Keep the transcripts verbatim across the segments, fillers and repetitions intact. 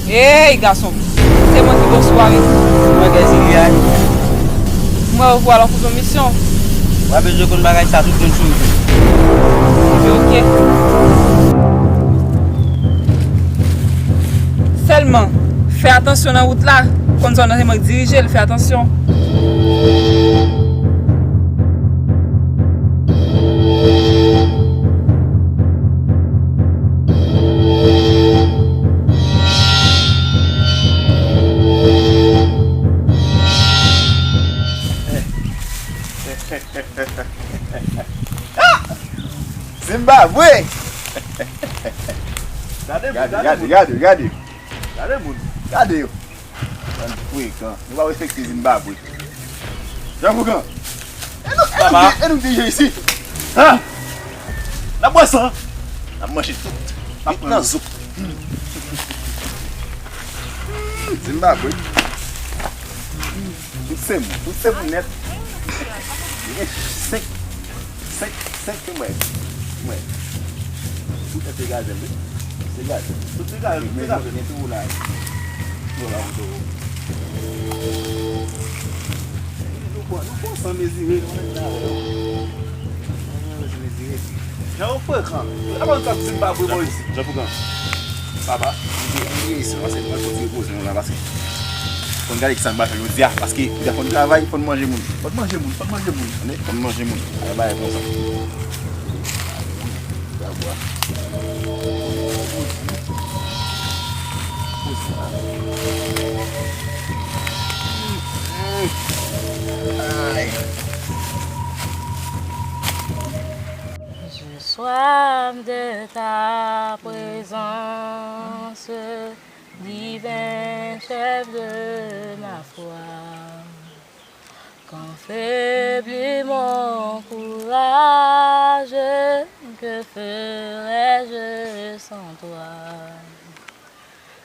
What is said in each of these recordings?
Ey, gason m. Se mwen ki bòs ou a, wi. Mwen gen Zili a, wi. Mwen wè ou pral an kouzon misyon. W a bezwen konn bagay sa, tout moun sou wout. Ok, ok. Sèlman, fè atansyon nan wout la. Konn sa w nan se mwen k dirije l, fè atansyon. Zimbabwe! Gade moun, gade, gade, moun. Gade, gade, gade. Gade moun. Gade yo. Bann frekan. Nou pa respekte Zimbabwe. Jan Foukan. E nou, e nou, e nou ki je isit. Ha! N ap bwè san. N ap manje tout. N ap pran zouk. Zimbabwe. Tout se moun. Tout se moun nèt. Li gen senk. Senk, senk ke mwen. Mwen. Tout se gazèl, wi. Se gazèl. Tout se gazèl, tout se gazèl. Men tou la. Tou la, tou. Nou pran, nou pran san mezire, nou menm la, wi. San mezire. Jan ou frekan. Avan nou t ap Zimbabwe, Moyiz. Jan Foukan. Papa, m te bliye isit, paske mwen konn repoze nou la, paske fò n gade kisa n pral fè jodi a, paske jodi a fò n travay, fò n manje moun. Fò n manje moun, fò n manje moun. Tande, fò n manje moun. Ay, bay konsa. Dabwa. Ay. J'ai soif de ta présence, divin chef de ma foi. Quand faiblit mon courage, que ferais-je sans toi?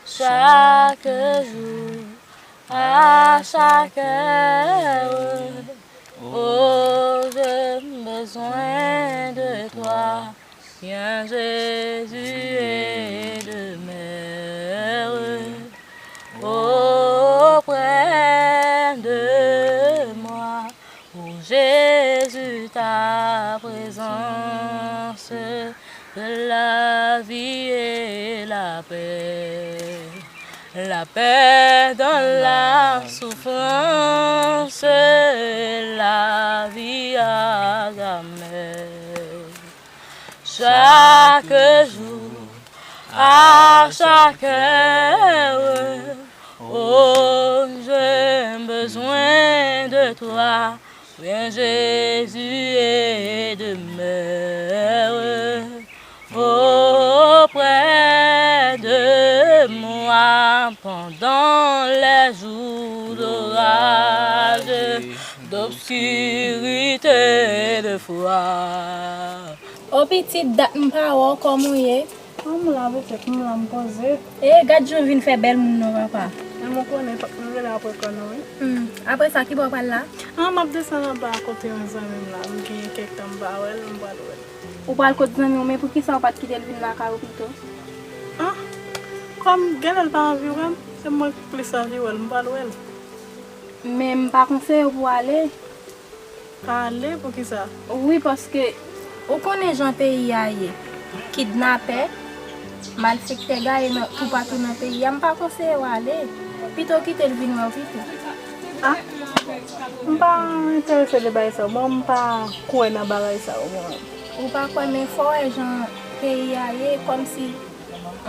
Chaque jour, à chaque heure, oh, j'ai besoin de toi. Viens Jésus et demeure auprès de moi. Oh Jésus, ta présence, la vie et la paix. La paix dans la souffrance, la vie à jamais. Chaque jour, à chaque heure, oh, j'ai besoin de toi. Viens Jésus et demeure auprès de moi pendant les jours d'orage, d'obscurité, de froid. O pitit, dat m pa wè w, kòman w ye? An, m la, pitit, m la, m poze. E, gad jan w vin fè bèl moun non, papa. Men m konnen, fòk m vini apre kò nou, wi. Hmm, apre sa, ki bò w pral la? An, m ap desann anba kote yon zanmi m la, m gen kèk tan m pa wè l, m pral wè l. Ou pral kot zanmi w, men poukisa w pa t kite l vin lakay ou pito? An, kòm genlè l pa anvi wè m, se mwen k plis anvi wè l, m pral wè l. Men m pa konseye w pou w ale. Pa ale, poukisa? Wi, paske ou konnen jan peyi a ye. Kidnapè, malfektè gaye nan, toupatou nan peyi a. M pa konseye w ale. Pito kite l vin wè w pito. A, m pa enterese de bagay sa yo. Mwen, m pa kwè nan bagay sa yo, mwen. Ou pa kwè, men fò w wè jan peyi a ye, kòmsi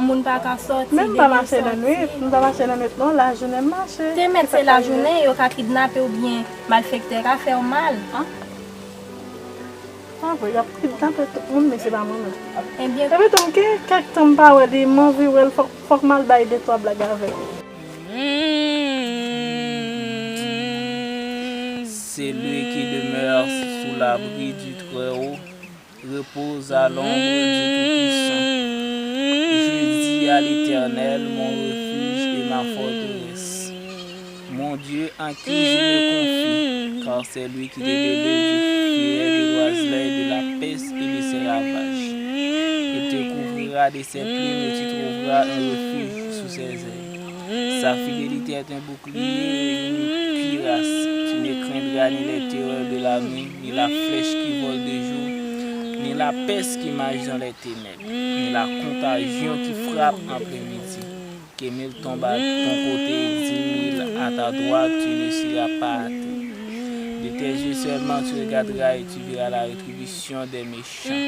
moun pa ka sòti. Men m pa mache lannwit, m pa mache lannwit non, lajounen m mache. Te mèt se lajounen yo ka kidnape oubyen malfektè ka fè w mal. An? Pa vre, y ap kidnape tout moun, men se pa mwen menm. Ebyen, epi tou, m gen kèk tan m pa wè li, m anvi wè l, fòk, fòk m al bay de twa blag avè l. Celui qui demeure sous l'abri du Très-Haut repose à l'ombre du Tout-Puissant. Je dis à l'Éternel, mon refuge et ma forteresse, mon Dieu en qui je me confie, car c'est lui qui te délivre du filet de l'oiseleur et de la peste et de ses ravages. Il te couvrira de ses plumes et tu trouveras un refuge sous ses ailes. Sa fidélité est un bouclier et une cuirasse. Tu ne craindras ni les terreurs de la nuit, ni la flèche qui vole de jour, ni la peste qui marche dans les ténèbres, ni la contagion qui frappe en plein midi. Que mille tombent à ton côté et dix mille à ta droite, tu ne seras pas atteint. De tes yeux seulement tu regarderas et tu verras la rétribution des méchants.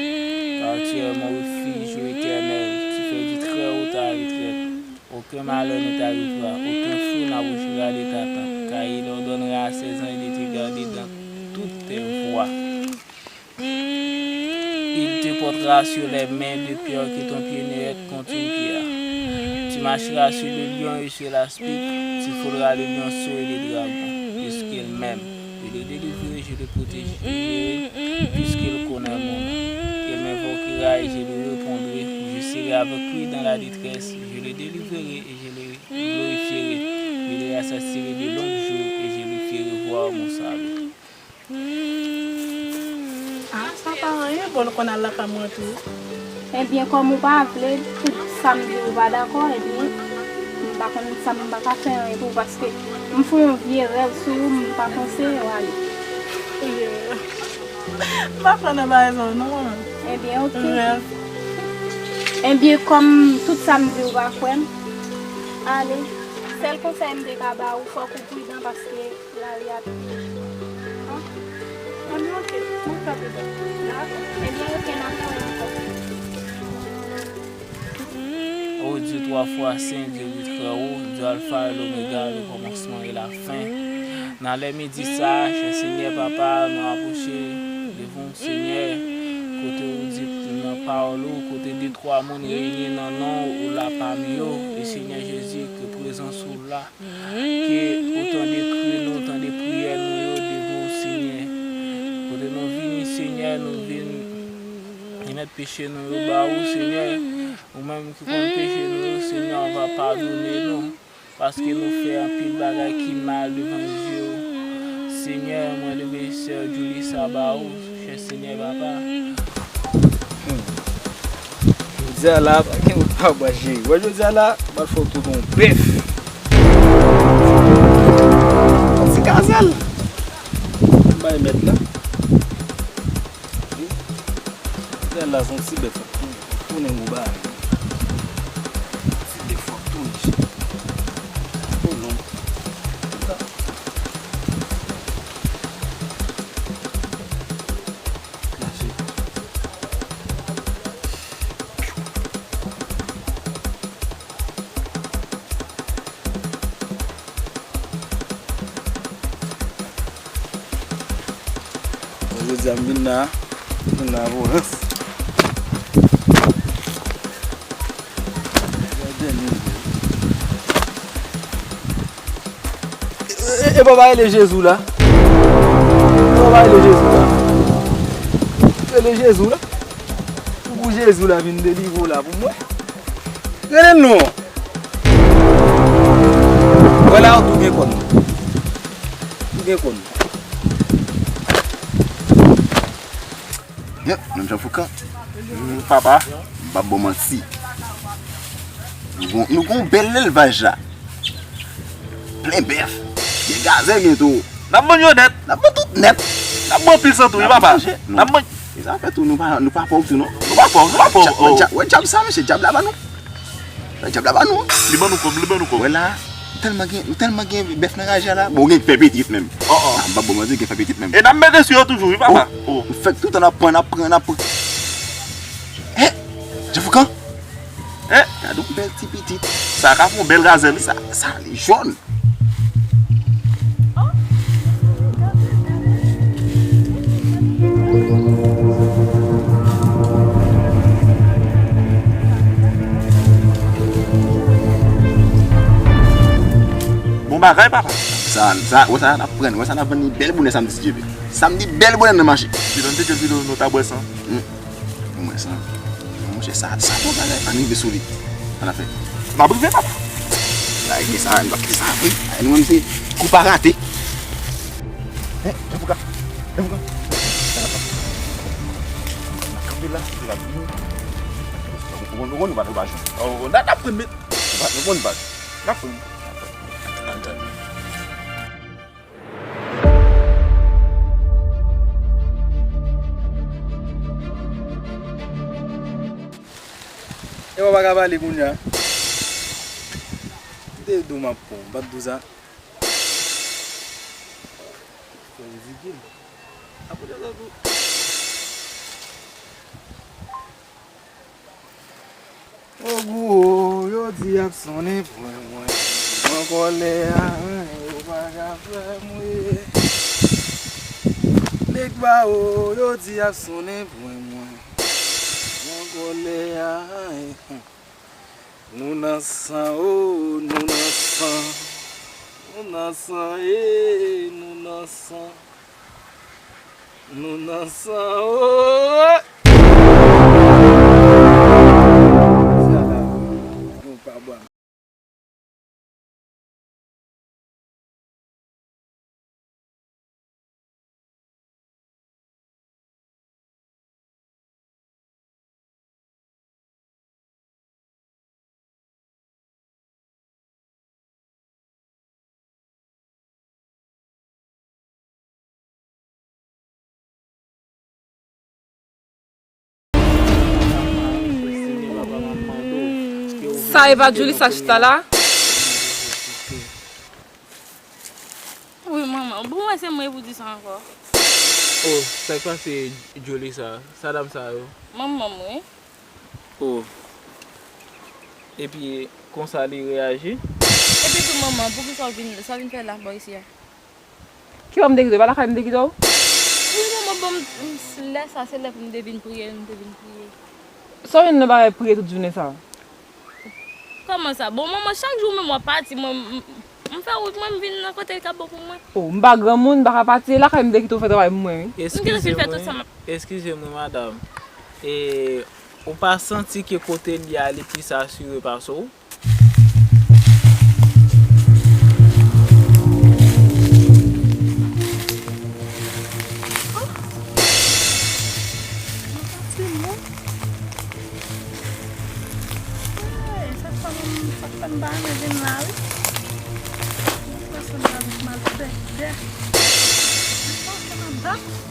Car tu es mon refuge, ô Éternel, tu fais du Très-Haut ta retraite. Aucun malheur ne t'arrivera, aucun fléau n'approchera de ta tente, car il ordonnera à ses anges de te garder dans toutes tes voies. Il te portera sur les mains de peur que ton pied ne heurte contre une pierre. Tu marcheras sur le lion et sur l'aspic, tu frôleras le lionceau et le dragon, puisqu'il m'aime. Je le délivrerai, je le protégerai, puisqu'il connaît mon nom. Il m'invoquera et je lui répondrai. Je serai avec lui dans la détresse, je le délivrerai et je le glorifierai. Je le rassasierai de longs jours et je lui ferai voir mon salut. Ah, sa pa anyen, bon, l konn al lakay mwen tou. Ebyen, kòm ou pa vle, tout sa m di ou pa dakò, ebyen, m pa konn sa m pa ka fè anyen pou ou, paske m fè yon vye rèv sou ou, m pa panse w ale. M pa kwè nan bagay sa yo, non, manman. Ebyen, oke. Rèv. Ebyen, kòm tout sa m di ou pa kwè m, ale. Sèl konsèy m te ka ba ou, fòk ou pridan, paske lari a pi. An? An, oke, mwen fè pridan. Dakò. Ebyen, oke, n ap wè ankò. Ô Dieu trois fois saint, Dieu du Très-Haut, Dieu Alpha et l'Oméga, le commencement et la fin. Nan lè midi sa, chè Senyè Papa, nou apwoche devan w, Senyè, kote ou di nan pawòl ou, kote de twa moun reyini nan non ou la pami yo, e Senyè Jezi, ke prezans ou la, ke ou tande kri nou, tande priyè nou yo devan w, Senyè. Kote nou vini, Senyè, nou vin remèt peche nou yo ba ou, Senyè. Ou menm ki konn peche nou yo, Senyè, ou va padone nou, paske nou fè anpil bagay ki mal devan je w. Senyè, mwen leve sè Djouli sa ba ou, chè Senyè Papa. Hmm. Jodi a la, pa gen lòt pa bwa jere. Wè jodi a la, m pral fè w tout yon bèf. Ti gazèl. M bay mèt la. Wi. Gazèl la se yon ti bèf. Tounen gwo bagay. Ti bèf fò tounen chè. Kolon. Mache. Bon, jodi a m vin la, m vin la avè w, hein. E, e, e pa rele Jezi w la. E pa rele Jezi w la. Rele Jezi w la. Pou, pou Jezi w la vin delivre w la pou mwen. Rele l non. Wè la, ou tou gen kòn. Ou gen kòn. Yep, menm jan Foukan. Mm, papa, m p ap ba w manti. Nou gon, nou gon bèl lelvaj la. Plen bèf. Gen gazèl, gen towo. N ap vann yo nèt. N ap vann tout nèt. N ap vann pil san tou, wi, papa. N ap vann. E sa fè tou, nou pa, nou pa pòv tou, non. Nou pa pòv, nou pa pòv. Wè djab, wè djab sa, mesye, djab la ban nou. Wè djab la ban nou. Li ban nou kòb, li ban nou kòb. Wè la, tèlman gen, nou tèlman gen bèf nan raje a la. Bon, gen fè pitit menm. Oh, oh. Ah, m p ap ba w manti, gen fè pitit menm. E n ap mete sou yo toujou, wi, papa. Oh, oh. Nou fèk tout tan n ap pran, n ap pran, n ap pran. Hein? Jefoukan? Hein? Gade yon bèl ti pitit. Sa ka fè yon bèl gazèl, wi. Sa, sa, li jòn. Bon bagay, papa. Sa, sa, wè sa n ap pran, wè sa n ap vann li bèl bonè samdi, si Dye vle. Samdi bèl bonè nan mache. Si nou te jwenn videyo, nou ta bwè san. Hmm. Mwen sa. Monchè, sa, sa bon bagay. Ann rive sou li. Ann ap fè. M ap rive, papa. Lage sa, m ap kite sa vre. Ay, nou menm se kou pa rate. Hein, Jefouka. Jefouka. N ap kanpe la, se la vini. Ou konn, ou konn, nou pa, nou pa jwenn. Oh, n ap, n ap pran met. Nou pa, nou konn pa. N ap pran. Ou pa ka pale kounye a. M te di w m ap pran w, m pa t di w sa? Fè ridikil. Apre sa tou. O gwo, yo di y ap sonnen pwen mwen. Mwen kòlè a, yo pa ka fè mwen. Nèg ba o, yo di y ap sonnen pwen mwen. Mwen kòlè a, nou nan san o, nou nan san. Nou nan san, e, nou nan san. Nou nan san, o. Sa la, nou pa bwa. Sa e pa Julie sa chita la? Wi, manman. Bon, mwen se mwen pou di sa ankò. Oh, sa k pase Julie sa? Sa dam sa yo? Manman m, wi. Oh. Epi, konsa li reyaji? Epi tou, manman, poukisa w vin, sa w vin fè la bò isi a? Ki bò m te kite w? Pa lakay m te kite w? Wi, manman, bon, m, m, lè sa, se lè pou m te vin priye, m te vin priye. Sa w jwenn nan bagay priye tout jounen sa? Kòman sa? Bon, manman, chak jou menm w ap pati, mwen, m, m fè wout mwen, m vin nan kote li ka bon pou mwen. Oh, m pa granmoun, m pa ka pati, e lakay m te kite w fè travay pou mwen, wi. M gentan fin fè tout sa m ap. Eskize mwen, eskize mwen, madanm. E, ou pa santi ke kote li a, li plis asire pase w? Hey, sa k fè m, sa k fè m pa renmen vin la, wi. Mwen sanble avèk malfektè. Mwen sanble avèk malfektè.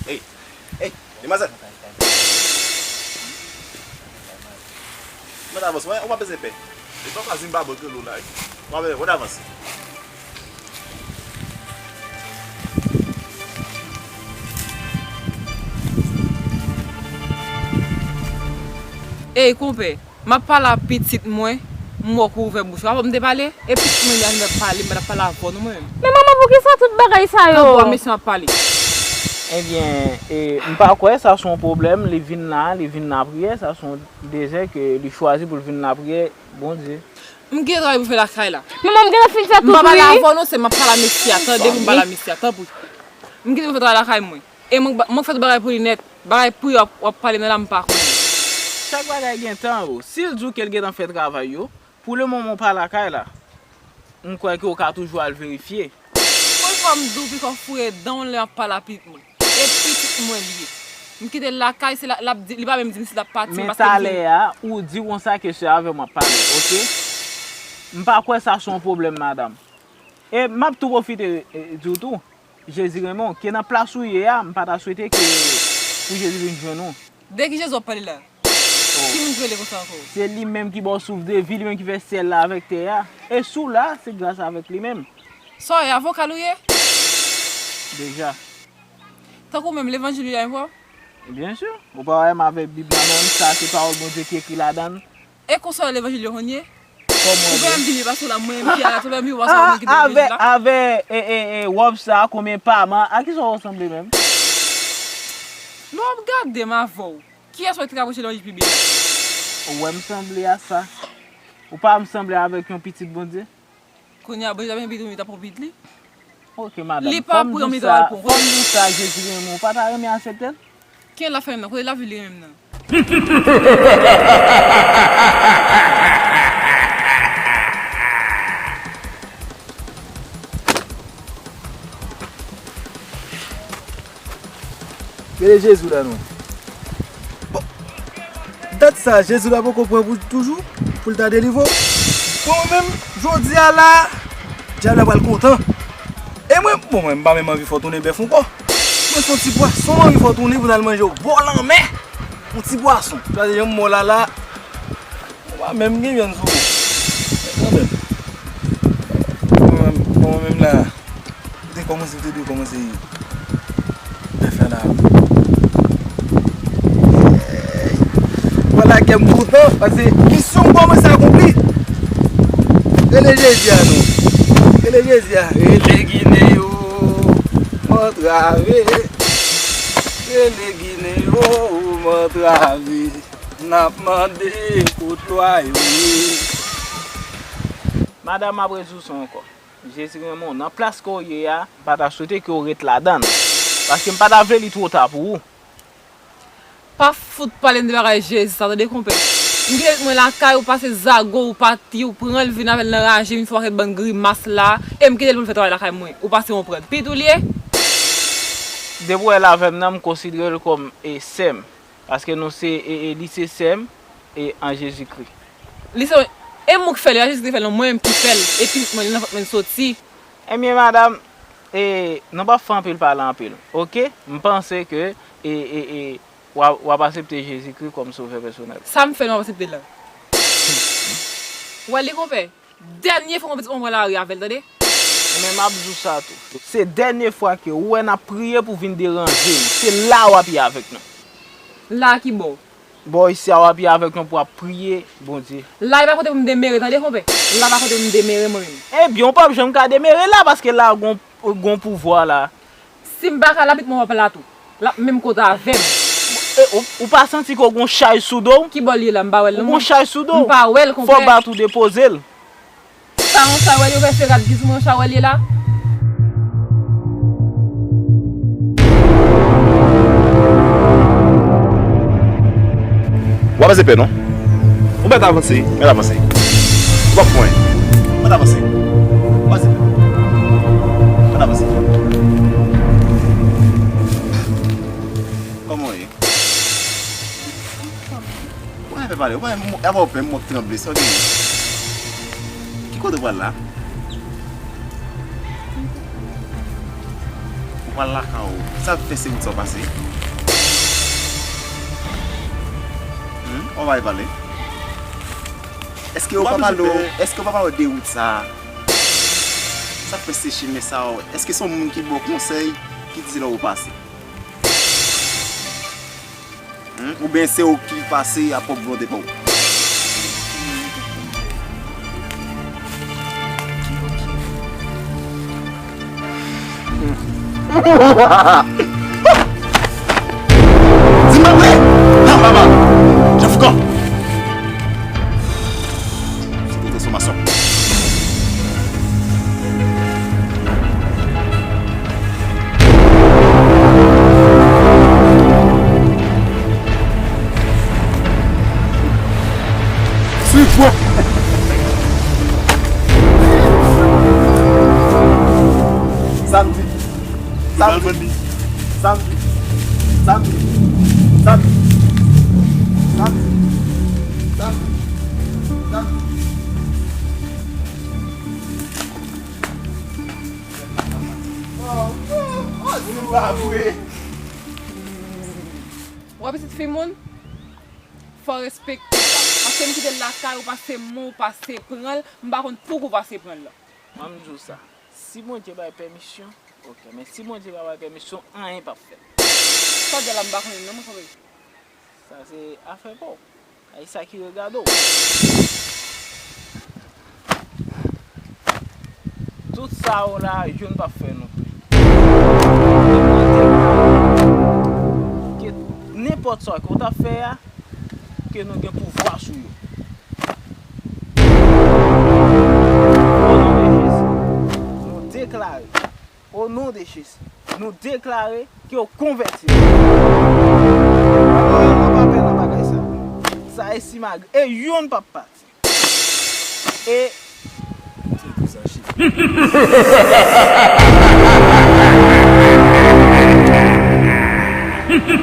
Hey, hey, demwazèl. Mwen avanse, mwen, ou pa bezwen pè. E papa Zimbabwe k rele w la, wi. Mwen avè w, mwen avanse. Ey, konpè, m ap pale a pitit mwen, m wè w ouvè bouch ou. Avan m te pale, e pitit mwen li a, m ap pale, m ap pale avè w nou menm. Men manman, poukisa tout bagay sa yo? Tanpri, mesye, m ap pale. Ebyen, e, m pa kwè sa se yon pwoblèm, li vin la, li vin lapriyè, sa se yon dezè ke li chwazi pou l vin lapriyè Bondye. M gen travay pou fè lakay la. Manman, m gentan fin fè tout, wi. M pa pale avè w non, se m ap pale a mesye a, tande, pou m pale a mesye a, tanpri. M kite pou fè travay lakay mwen. E mwen, mwen fè tout bagay pou li nèt. Bagay pou w ap, w ap pale nan la, m pa konnen. Chak bagay gen tan, o. Si l di w ke l gentan fè travay yo, pou lemoman w pa lakay la, m kwè ke w ka toujou al verifye. Konn fò m di w pifò foure dan w lè w ap pale a pitit mwen. E pitit mwen li ye. M kite l lakay, se la, l ap di, li pa menm di m si l ap pati, men paske m talè a, ou di konsa ke se avè w m ap pale, oke? M pa kwè sa se yon pwoblèm, madanm. E m ap tou pwofite, e, di w tou, Jezi renmen w, ke nan plas ou ye a, m pa ta swete ke pou Jezi vin jwenn ou. De ki Jezi w ap pale la? Oh. Ki moun ki rele konsa ankò? Se li menm ki ba w souf de vi, li menm ki fè syèl la avèk tè a. E si w la, se gras avèk li menm. Sa w ye, avoka l ou ye? Deja. Tankou menm levanjil ou ye avè w? Byen si. Ou pa wè m avèk Bib la menm, sa se pawòl Bondye ki ekri ladan l. E konsa levanjil yo konn ye? Kòman ou fè m vini paske w la mwen menm ki a la, ou fè m vini paske ou ki te levanjil la? Avè, e, e, e, wòb sa, konbyen pa man, a kisa w sanble menm? Non, w ap gade m avè w. Kiyès w wè ki te ka preche levanjil pi byen? Ou wè m sanble a sa? Ou pa wè m sanble avèk yon pitit Bondye? Kounye a, Benjamin Pitimi t ap konpit li. Oke, madanm. Li pa pran, li ta al pran. Fò m di w sa, Jezi renmen w. Ou pa ta renmen aksepte l? Ki lafè menm nan? Kote lavi li menm nan? E Jezi la non. Bon, dat sa, Jezi la poko pran pou toujou, pou l ta delivre w. Bon, mwen menm, jodi a la, dyab la pral kontan. E mwen, bon, mwen, m pa menm anvi fè w tounen bèf ankò. Mwen se yon ti pwason, m anvi fè w tounen pou n al manje w bò lanmè. Yon ti pwason. Sa se yon mò la la. Ou pa menm gen vyann sou ou. Tande. Bon, mwen menm la. Te kòmanse, te dwe kòmanse. Bèf la la. Vwala kè m kontan, paske misyon m kòmanse akonpli. Rele Jezi a non. Rele Jezi a. Rele Ginen yo, m antrave. Rele Ginen yo, m antrave. N ap mande kot lwa yo ye. Madanm, m ap redi w sa ankò. Jezi renmen w. Nan plas ke w ye a, m pa ta swete ke w ret ladan l. Paske m pa ta vle li twò ta pou ou. Pa fout pale m de bagay Jezi sa, tande, konpè. M kite l mwen lakay, ou pase zago, ou pati, ou pran l, vin avè l nan raje, vin fè yon pakèt bann grimas la, e m kite l pou l fè travay lakay mwen. Ou pase yon pran. Pit ou l ye? Depi w wè l avè m nan, m konsidere l kòm e sè m. Paske nou se, e, e, li se sè m, e, an Jezikri. Li se, e mwen ki fè l, e pa Jezikri ki fè l non, mwen menm ki fè l, e pitit mwen, li nan vant mwen l soti. Ebyen, madanm, e, nou p ap fè anpil pale anpil, oke? M panse ke, e, e, e, w a, w ap aksepte Jezikri kòm sovè pèsonèl. Sa m fè nou ap aksepte l la? W wè li, konpè? Dènye fwa mwen pitit mwen pran lari avè l, tande? Ebyen, m ap di w sa tou. Se dènye fwa ke ou wè n ap priye pou vin deranje nou. Se la w ap ye avèk nou. La ki bò? Bò isi a w ap ye avèk nou pou ap priye Bondye. La e pa kote pou m demere, tande, konpè? La pa kote pou m demere mwen menm. Ebyen, ou p ap janm ka demere la, paske la gon, gon pouvwa la. Si m pa ka la, pitit mwen p ap la tou. L ap menm kote avè m. E, ou, ou pa santi ke w gon chay sou do w? Ki bò l ye la? M pa wè l non. Ou gon chay sou do w? M pa wè l, konpè. Fò w bat ou depoze l. Sa yon chay w wè l yo fè se rad ki sou mwen, yon chay w wè l ye la? W ap pase pè non. Ou mèt avanse. Mèt avanse. Ou p ap pran. Mèt avanse. Ou pase. Mèt avanse. Kòman w ye? Ou pa fè pale. Ou pa, avè w pè, m wè w ap tranble. Sa w genyen? Ki kote w pral la? Ou pral lakay ou. Sa fè se wout sa w pase? Hmm? Ou pa pale. Èske ou pa pale, èske ou pa pale de wout sa? Sa fè se chemen sa? Èske se yon moun ki ba w konsèy, ki di lè ou pase? Hmm? Oubyen se ou ki pase a pwòp volonte pa w? Di m pa vre! Nan baba! Jan foukan! Se te sou mason. Swiv mwen. Samdi. Samdi. Samdi. Samdi. Samdi. Oh, oh, oh, se pa vre. Ou wè pitit fi moun? Fò w respekte sa. Paske m kite l lakay ou pase mwen, ou pase pran l, m pa konn pouki w pase pran l lan. Mwen, m di w sa. Si Bondye bay pèmisyon, oke. Men si Bondye pa bay pèmisyon, anyen p ap fèt. Sa w di a la, m pa konnen non, mwen, konpè. Sa se afè pa w. Ay, sa ki regade w. Tout sa yo la, youn p ap fè nou. Ke nenpòt sa ke w t ap fè a, ke nou gen pouvwa sou yo. O non de Jezi, nou deklare. O non de Jezi, nou deklare ke w konvèti. Alò, nou pa pè nan bagay sa. Sa e si malgre. E youn p ap pati. E. Se pou sa, chif. Sa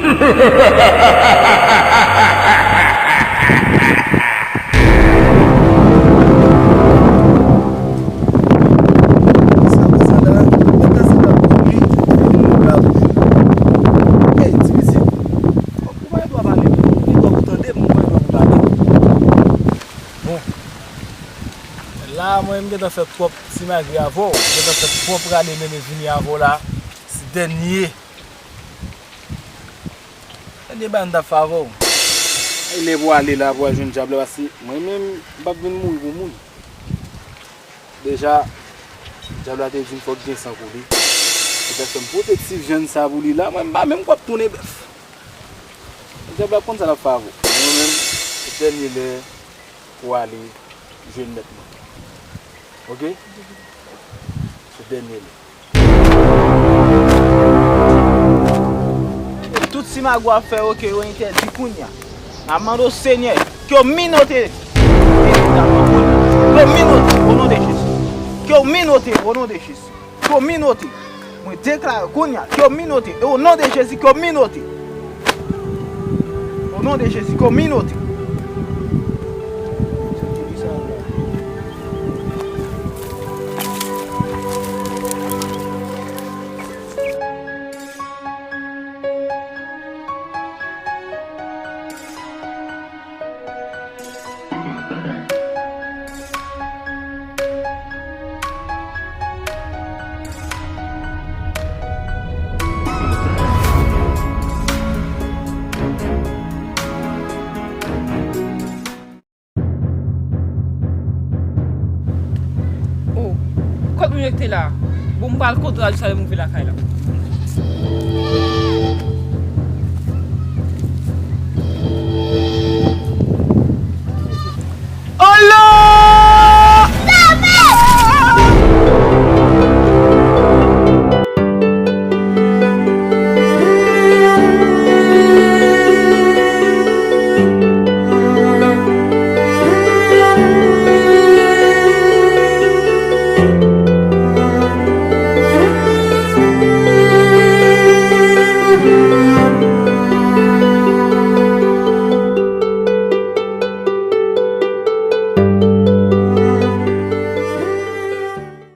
konsa la, mwen ta se ta pou li, pou moun la pou. Ey, ti pitit, ou pa gen dwa pale, ou gen dwa pou tande m, ou pa gen dwa pou pale. Bon. La, mwen, m gentan fè twòp ti magri avè w, m gentan fè twòp rale mennen vini avè w la. Se dènye. Dènye bagay m t ap fè avè w. E lè pou ale la, pou al jwenn dyab la, paske mwen menm, m p ap vin mouri pou mouri. Deja, dyab la te di m fòk gen san koule. Se pèsonn pwoteksif jèn sa pou li la, mwen m pa menm kwè ap tounen bèf. Dyab la konn sa l ap fè avè w. Mwen menm, se dènye lè pou ale jwenn mèt mwen. Oke? Se dènye lè. Tout simagri w ap fè yo ke yo entèdi kounye a. N ap mande w, Senyè, ke w minote. Ke w minote, o non de Jezi. Ke w minote, o non de Jezi. Ke w minote. Mwen deklare kounye a, ke w minote. E o non de Jezi, ke w minote. O non de Jezi, ke w minote. Oh, kot moun yo ki te la? Bon, m pral kontre a jis ale m rive lakay la.